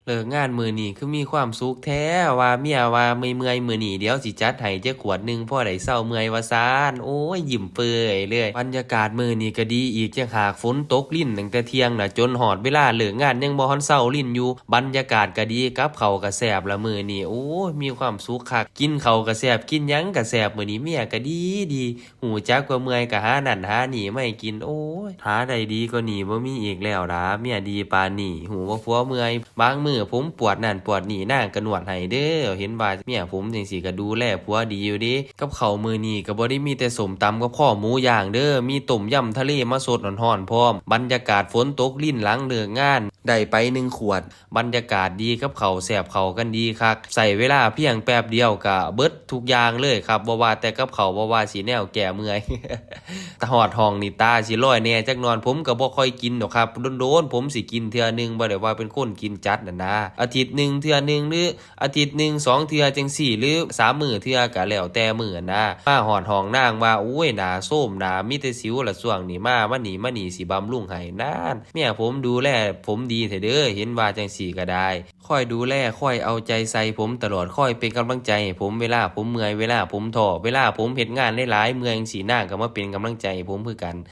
ເລີກງານມື້ນີ້ຄືມີຄວາມສຸກແທ້ ວ່າເມຍວ່າເມື່ອຍໆ ມື້ນີ້ດຽວຊິຈັດໃຫ້ຈັກຂວດໜຶ່ງ ພໍໄດ້ເຊົາເມື່ອຍວ່າຊັ້ນ. ໂອ້ຍ ຍິ້ມເປີຍເລີຍ. ບັນຍາກາດມື້ນີ້ກໍດີອີກ ຈັ່ງຫາກຝົນຕົກລິນຕັ້ງແຕ່ທ່ຽງນະ ຈົນຮອດເວລາເລີກງານຍັງບໍ່ທັນເຊົາລິນຢູ່. ບັນຍາກາດກໍດີ ກັບເຂົ້າກໍແຊບລະມື້ນີ້. ໂອ້ຍ ມີຄວາມສຸກຄັກ ກິນເຂົ້າກໍແຊບ ກິນຫຍັງກໍແຊບ ມື້ນີ້ເມຍກໍດີໆ. ຮູ້ຈັກວ່າເມື່ອຍກໍຫານັ້ນຫານີ້ມາໃຫ້ກິນ. ໂອ້ຍ ຫາໄດ້ດີກວ່ານີ້ບໍ່ມີອີກແລ້ວລະ ເມຍດີປານນີ້. ຮູ້ວ່າຜົວເມື່ອຍ ບາງມື້ຜົມປວດນັ້ນປວດນີ້ ນາງກໍນວດໃຫ້ເດີ້. ເຫັນວ່າເມຍຜົມຈັ່ງຊີ້ກໍດູແລຜົວດີຢູ່ເດ. ກັບເຂົ້າມື້ນີ້ກໍບໍ່ໄດ້ມີແຕ່ສົ້ມຕຳກັບຄໍໝູຍ່າງເດີ້ ມີຕົ້ມຍຳທະເລມາສົດຮ້ອນໆພ້ອມ. ບັນຍາກາດຝົນຕົກລິນຫຼັງເລີກງານ ໄດ້ໄປໜຶ່ງຂວດ. ບັນຍາກາດດີ ກັບເຂົ້າແຊບເຂົ້າກັນດີຄັກ. ໃຊ້ເວລາພຽງແປັບດຽວກະເບິດທຸກຢ່າງເລີຍຄັບ ບໍ່ວ່າແຕ່ກັບເຂົ້າ ບໍ່ວ່າຊິແນວແກ້ເມື່ອຍ. ຮອດຫ້ອງນີ້ຕາຊິລອຍແດ່ຈັກໜ່ອຍ. ຜົມກໍບໍ່ຄ່ອຍກິນດອກຄັບ ດົນໆຜົມຊິກິນເທື່ອໜຶ່ງ. ບໍ່ໄດ້ວ່າເປັນຄົນກິນຈັດຫັ້ນນາ ອາທິດໜຶ່ງເທື່ອໜຶ່ງ ຫຼື ອາທິດໜຶ່ງສອງເທື່ອຈັ່ງຊີ້ ຫຼື ສາມມື້ເທື່ອ ກະແລ້ວແຕ່ມື້ຫັ້ນນາ. ມາຮອດຫ້ອງນາງວ່າ ໂອ້ຍ ໜ້າໂຊມ ໜ້າມີແຕ່ສິວລະຊ່ວງນີ້ ມາ ມານີ້ ມານີ້ ຊິບຳລຸງໃຫ້. ນັ້ນ ເມຍຜົມດູແລຜົມດີແທ້ເດີ້ ເຫັນວ່າຈັ່ງຊີ້ກໍໄດ້. ຄອຍດູແລ ຄອຍເອົາໃຈໃສ່ຜົມຕະຫຼອດ ຄອຍເປັນກຳລັງໃຈໃຫ້ຜົມ ເວລາຜົມເມື່ອຍ ເວລາຜົມທໍ້ ເວລາຜົມເຮັດງານຫຼາຍໆເມື່ອຍຈັ່ງຊີ້ ນາງກໍມາເປັນກຳລັງໃຈໃຫ້ຜົມຄືກັນ.